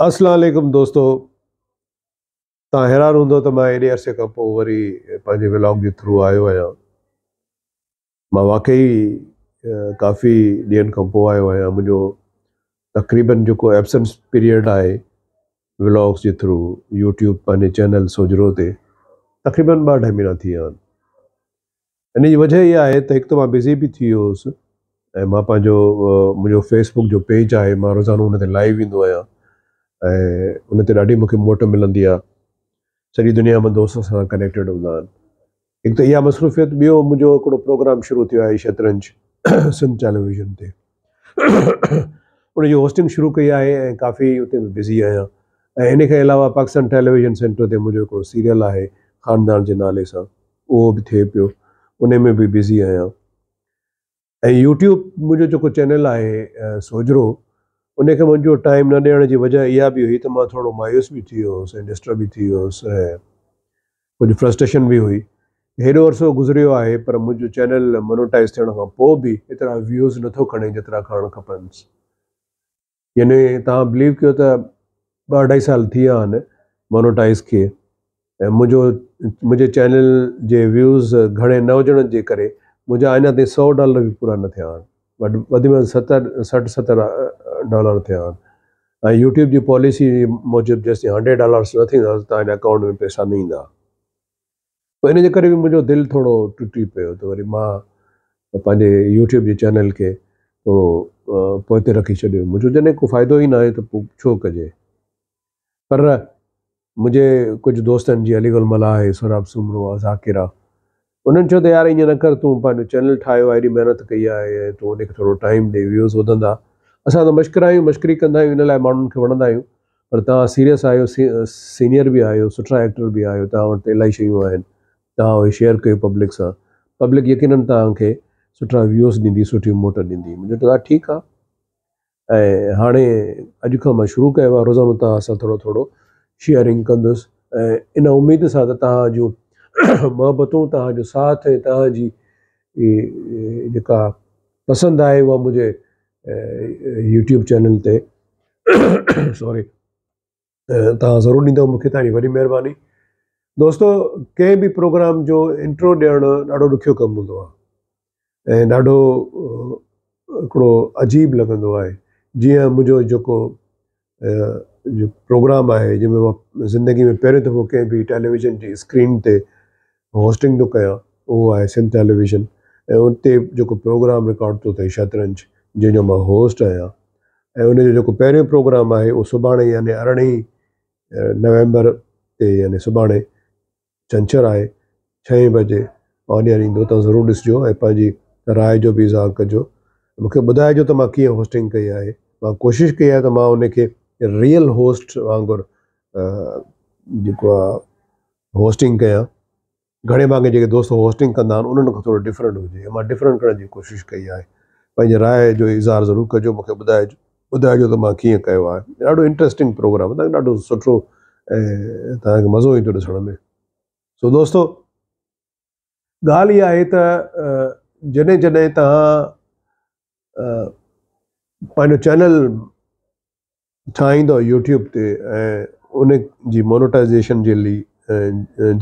اسلام عليڪم دوستو توهان حيران هوندو ته مان ايڏي عرصي کان پوء وري پنهنجي ولاگ جي ٿرو آيو آهيان. مان واقعي ڪافي ڏينهن کان پوء آيو آهيان. منهنجو تقريبن جيڪو ايبسنس پيريڊ آهي ولاگس جي ٿرو يوٽيوب پنهنجي چينل سوجهرو تي تقريبن ٻه اڍائي مهينا ٿي ويا آهن. ان جي وجه اها آهي ته هڪ ته مان بزي به ٿي ويو هوس ۽ مان پنهنجو منهنجو فيس بڪ جو پيج آهي مان روزانو ان تي لائيو ايندو آهيان ۽ ان تي ڏاڍي مونکي موٽ ملندي آهي سڄي دنيا مان دوست اسان سان ڪنيڪٽيڊ هوندا آهن هڪ ته اها مصروفيت ٻيو منهنجو هڪڙو پروگرام شروع ٿيو آهي شطرنج سنڌ ٽيليويزن تي ان جي هوسٽنگ شروع ڪئي آهي ۽ ڪافي اتي به بزي آهيان ۽ ان کان علاوه پاڪستان ٽيليويزن سينٽر تي منهنجو هڪڙو سيريل آهي خاندان جي نالي سان اهو به ٿئي پيو ان ۾ به بزي آهيان ۽ يوٽيوب منهنجو جيڪو چينل آهي سوجهرو ان کي منهنجو ٽائيم نه ڏيڻ جي وجه اها به هئي ته مان ٿورو مايوس به ٿي ويو هوس ۽ ڊسٽرب به ٿي ويو هوس ۽ ڪجهه فرسٽريشن به هئي هيڏو عرصو گذريو آهي پر منهنجو چينل مونوٽائز ٿيڻ کان پوء به ايترا ويوز نٿو کڻي جيترا کڻڻ کپنس يعني توهان بليو ڪيو ته ٻه اڍائي سال ٿي ويا آهن مونوٽائز کي ۽ منهنجو منهنجي چينل جي ويوز گهڻي نه هجڻ جي ڪري منهنجا اڃا تائين سو ڊالر به پورا نه ٿيا آهن وڌ ۾ وڌ ستر سٺ ستر ڊالر ٿيا آهن ۽ يوٽيوب جي پاليسي موجب جيستائين هنڊريڊ ڊالرس نه ٿيندا توهان جي اڪائونٽ ۾ پئسا نه ايندا. پوء ان جي ڪري به منهنجو دل ٿورو ٽٽي پيو ته وري مان پنهنجي يوٽيوب جي چينل کي ٿورو پوئتي رکي ڇڏيو. منهنجو جڏهن ڪو فائدو ئي ناهي ته پوء ڇو ڪجي. پر منهنجي ڪجهه دوستن جيئن علي گل ملاح آهي، سهراب سومرو آهي، ذاڪر آهي، انهن چيو ته يار ائين نه ڪر تون پنهنجو چينل ٺاهيو آهي ايڏي محنت ڪئي آهي ۽ تون ان کي ٿورو ٽائيم ڏي ويوز وڌندا. اسان ته مشڪرا آهيون مشڪري ڪندا آهيون ان لاء ماڻهن کي وڻندا آهيون. پر توهان سيريس آهيو سينيئر به آهيو سٺا ايڪٽر به آهيو توهان وٽ ته الاهي شيون آهن توهان اهي شيئر ڪيو پبلڪ سان پبلڪ يقينن توهان کي سٺا ويوز ڏيندي سٺي موٽ ڏيندي مون چيو ته ٺيڪ آهي ۽ هاڻي اڄ کان مان شروع ڪيو آهي روزانو توهان سان ٿورو ٿورو شيئرنگ ڪندس ۽ ان اميد سان ته توهان جون محبتون توهان جو ساٿ ۽ توهان جي جيڪا پسند آهي اها منهنجي يوٽيوب چينل تي سوري توهان ضرور ڏيندو مونکي توهان جي وڏي مهرباني دوستو ڪنهن به پروگرام جو انٽرو ڏيڻ ڏاڍو ڏکيو ڪم هوندو آهي ۽ ڏاڍو هڪڙو عجيب لڳندو آهي جيئن منهنجو جيڪو پروگرام آهي جنهن ۾ مان زندگي ۾ پهريون دفعو ڪنهن به ٽيليويزن جي اسڪرين تي هوسٽنگ ٿو ڪيان اهو آهي سنڌ ٽيليويزن ۽ اتي جيڪو پروگرام رڪارڊ ٿو ٿئي شطرنج جنهن جو مان هوسٽ آهيان ۽ ان جو جيڪو پهريون پروگرام آهي اهو سڀاڻي يعني ارڙهين نومبر تي يعني سڀاڻي ڇنڇر آهي ڇهين بجي آن ايئر ايندو توهان ضرور ڏسجو ۽ پنهنجي راء جو به اظهار ڪجو مونکي ٻڌائجو ته مان ڪيئن هوسٽنگ ڪئي آهي مان ڪوشش ڪئي آهي ته مان ان کي ريئل هوسٽ وانگر جيڪو آهي هوسٽنگ ڪيان گهڻي ڀاڱي جيڪي دوست هوسٽنگ ڪندا آهن انهن کان ٿورو ڊفرنٽ هجي مان ڊفرنٽ ڪرڻ جي ڪوشش ڪئي آهي پنهنجي راء جو اظهار ضرور ڪجو مونکي ٻڌائجو ٻڌائجو ته مان ڪيئن ڪيو آهي ڏاڍو انٽرسٽنگ پروگرام آهي ڏاڍو سٺو ۽ توهان کي مزو ايندو ڏسڻ ۾ سو دوستو ڳالهه اها آهي ته جڏهن جڏهن توهان پنهنجو چينل ٺاهيندو يوٽيوب تي ۽ ان جي مونوٽائزيشن جي لي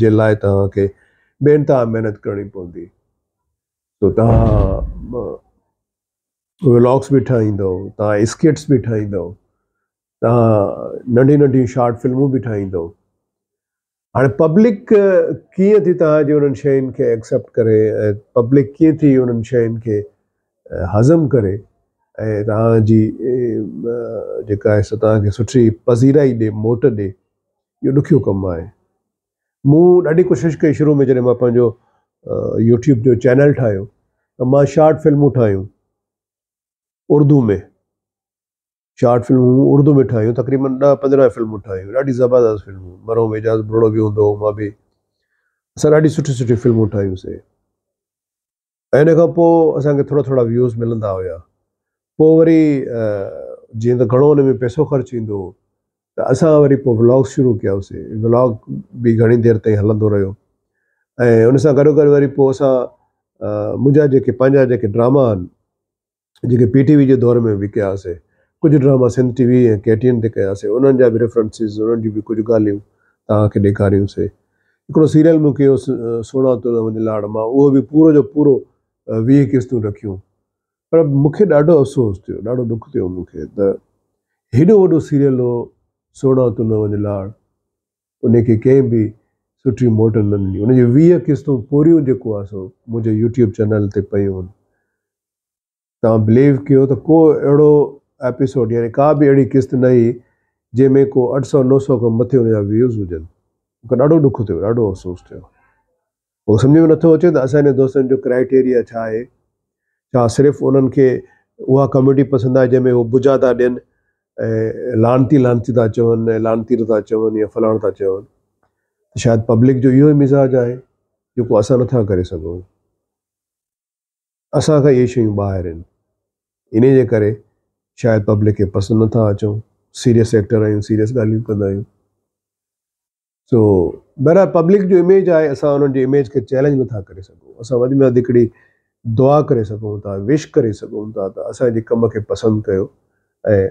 جي لاء توهان کي بي انتها محنت ڪرڻي پوندي سو توهان ولاگس به ٺاهيندؤ، توهان اسڪٽس به ٺاهيندؤ، توهان ننڍيون ننڍيون شارٽ فلمون به ٺاهيندؤ. هاڻي پبلڪ ڪيئن ٿي توهان جي انهن شين کي ايڪسيپٽ ڪري ۽ پبلڪ ڪيئن ٿي انهن شين کي هضم ڪري ۽ توهان جي جيڪا آهي سو توهان کي سٺي پذيرائي ڏي موٽ ڏي اهو ڏکيو ڪم آهي. مون ڏاڍي ڪوشش ڪئي شروع ۾ جڏهن مان پنهنجو يوٽيوب جو چينل ٺاهيو ته مان شارٽ فلمون ٺاهيون اردو ۾ شارٽ فلمون اردو ۾ ٺاهيون تقريبن ڏهه پندرهن فلمون ٺاهيون ڏاڍي زبردست فلمون مرحوم اعجاز ٻرڙو به هوندو هو مان به اسان ڏاڍي سٺي سٺي فلمون ٺاهيونسي ۽ ان کان پوء اسان کي ٿورا ٿورا ويوز ملندا هيا پوء وري جيئن ته گهڻو ان ۾ پئسو خرچ ايندو هو ته اسان وري پوء ولاگس شروع ڪياسي ولاگ به گهڻي دير تائين هلندو رهيو ۽ ان سان گڏو گڏ وري پوء اسان منهنجا جيڪي پنهنجا جيڪي ڊراما آهن جيڪي پي ٽي وي جي دور ۾ به ڪياسي ڪجهه drama Sindh T V ۽ K T N تي ڪياسي انهن جا به ريفرنسز انهن جون به ڪجهه ڳالهيون توهان کي ڏيکاريون سي. هڪڙو سيريل مون ڪيو سهڻا تون نه وڃ لاڙ مان اهو به پورو جو پورو 20 قسطون رکيون پر مون کي ڏاڍو افسوس ٿيو ڏاڍو ڏک ٿيو مون کي ته هيڏو وڏو سيريل هو سهڻا تون نه وڃ لاڙ ان کي ڪنهن به سٺي موٽ نه ڏني ان جون 20 قسطون پوريون جيڪو آهي سو منهنجي يوٽيوب چينل تي پيون آهن. توهان بليو ڪيو ته ڪو اهڙو ايپيسوڊ يعني ڪا به اهڙي قسط نه هئي جنهن ۾ ڪو 800 900 کان مٿي ان جا ويوز هجن. مون کي ڏاڍو ڏک ٿيو ڏاڍو افسوس ٿيو. مون کي سمجهه ۾ نٿو اچي ته اسان جي دوستن جو ڪرائيٽيريا ڇا آهي؟ ڇا صرف انهن کي اها ڪاميڊي پسند آهي جنهن ۾ هو بجا ٿا ڏين ۽ لعنتي لعنتي ٿا چون ۽ لعنتي ٿا چون يا فلاڻ ٿا چون ته شايد پبلڪ جو اهو ئي مزاج آهي جيڪو اسان نٿا ڪري سگهون. اسان کان اهي شيون ٻاهر آهن انهي جي ڪري شايد پبلڪ کي پسند نٿا اچون سيريس ايڪٽر آهيون سيريس ڳالهيون ڪندا آهيون سو بهرحال پبلڪ جو اميج آهي اسان انهن جي اميج کي چئلينج نٿا ڪري سگهون اسان وڌ ۾ وڌ هڪڙي دعا ڪري سگهون ٿا وش ڪري سگهون ٿا ته اسان جي ڪم کي پسند ڪيو ۽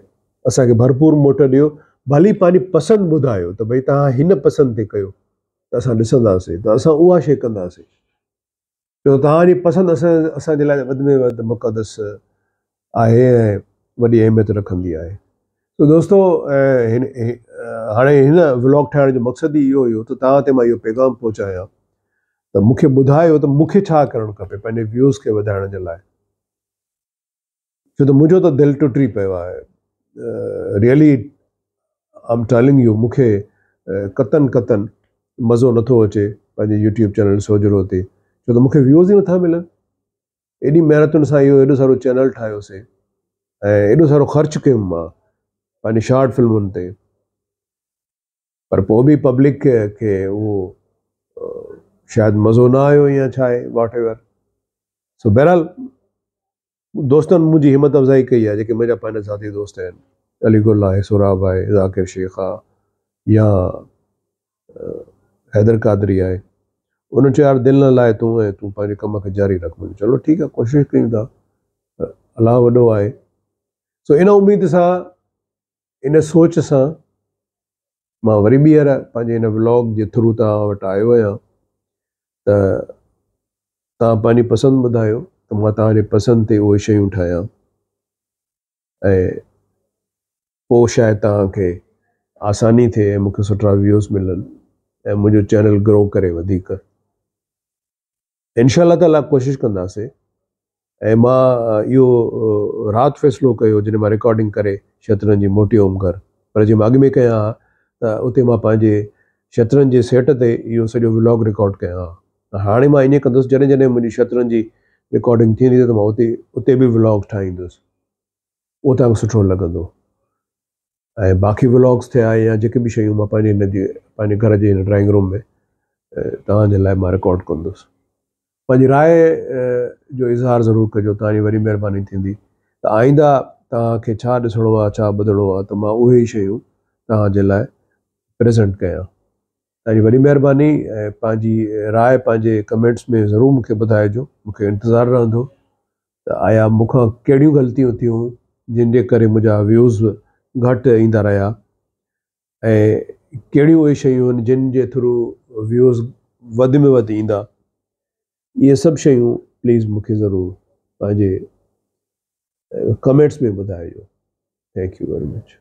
اسان کي ڀرپور موٽ ڏيو ڀلي پنهنجي پسند ٻڌايو ته ڀئي توهان هن پسند تي ڪيو ته اسان ڏسنداسين ته اسان اها شي ڪنداسين ڇو ته توهان جي پسند اسان اسان جي لاء وڌ ۾ وڌ مقدس آهي ۽ وڏي اهميت رکندي آهي. سو دوستو هن هاڻي هن ولاگ ٺاهڻ جو مقصد ئي اهو هيو ته توهان تي مان اهو پيغام پهچايان ته مون کي ٻڌايو ته مون کي ڇا ڪرڻ کپي پنهنجي ويوز کي وڌائڻ جي لاء. ڇو ته منهنجو ته دل ٽٽي پيو آهي ريئلي آئم ٽيلنگ يو مون کي قطعن قطعن مزو نٿو اچي پنهنجي يوٽيوب چينل سوجهرو تي ڇو ته مون کي ويوز ئي نٿا ملن ايڏي محنتن سان اهو ايڏو سارو چينل ٺاهيوسي ۽ ايڏو سارو خرچ ڪيم مان پنهنجي شارٽ فلمن تي پر پوء به پبلڪ کي اهو شايد مزو نه آيو يا ڇا آهي واٽ ايور سو بهرحال دوستن منهنجي همت افزائي ڪئي آهي جيڪي منهنجا پنهنجا ذاتي دوست آهن علي گل آهي سهراب آهي ذاڪر شيخ آهي يا حيدر قادري آهي انهن چيو يار دل نه لاهه تون ۽ تون پنهنجي ڪم کي جاري رک مون چيو چلو ٺيڪ آهي ڪوشش ڪيون ٿا الله وڏو آهي سو ان اميد سان ان سوچ سان مان وري ٻيهر پنهنجي هن ولاگ جي ٿرو توهان وٽ آيو آهيان ته توهان پنهنجي پسند ٻڌايو ته مان توهان جي پسند تي اهي شيون ٺاهيان ۽ پوء شايد توهان کي آساني ٿئي ۽ مون کي سٺا ويوز ملن ۽ منهنجو چينل گرو ڪري وڌيڪ انشاء الله تعالي ڪوشش ڪنداسين ۽ مان اهو رات فيصلو ڪيو جڏهن مان رڪارڊنگ ڪري شطرنج جي موٽي هوم گهر پر جي مان اڳ ۾ ڪيان ها ته اتي مان پنهنجي شطرنج جي سيٽ تي اهو سڄو ولاگ رڪارڊ ڪيان ها هاڻي مان ائين ڪندس جڏهن جڏهن منهنجي شطرنج جي رڪارڊنگ ٿيندي ته مان اتي اتي به ولاگ ٺاهيندس اهو توهان کي سٺو لڳندو ۽ باقي ولاگس ٿيا يا جيڪي به شيون مان پنهنجي هن جي پنهنجي گهر جي هن ڊرائنگ روم ۾ توهان جي لاء مان رڪارڊ ڪندس پنهنجي راء جو اظهار ضرور ڪجو توهان جي وڏي مهرباني ٿيندي ته آئنده توهان کي ڇا ڏسڻو آهي ڇا ٻڌڻو آهي ته مان اهي ئي شيون توهان جي لاء پريزنٽ ڪيان توهان جي وڏي مهرباني ۽ پنهنجي راء پنهنجي ڪمينٽس ۾ ضرور مون کي ٻڌائجو مون کي انتظار رهندو ته آيا مون کان ڪهڙيون غلطيون ٿيون جن جي ڪري منهنجا ويوز گهٽ ايندا رهيا ۽ ڪهڙيون اهي شيون آهن جن جي ٿرو ويوز وڌ ۾ وڌ ايندا اهي سڀ شيون پليز مون کي ضرور پنهنجي ڪمينٽس ۾ ٻڌائجو thank you very much.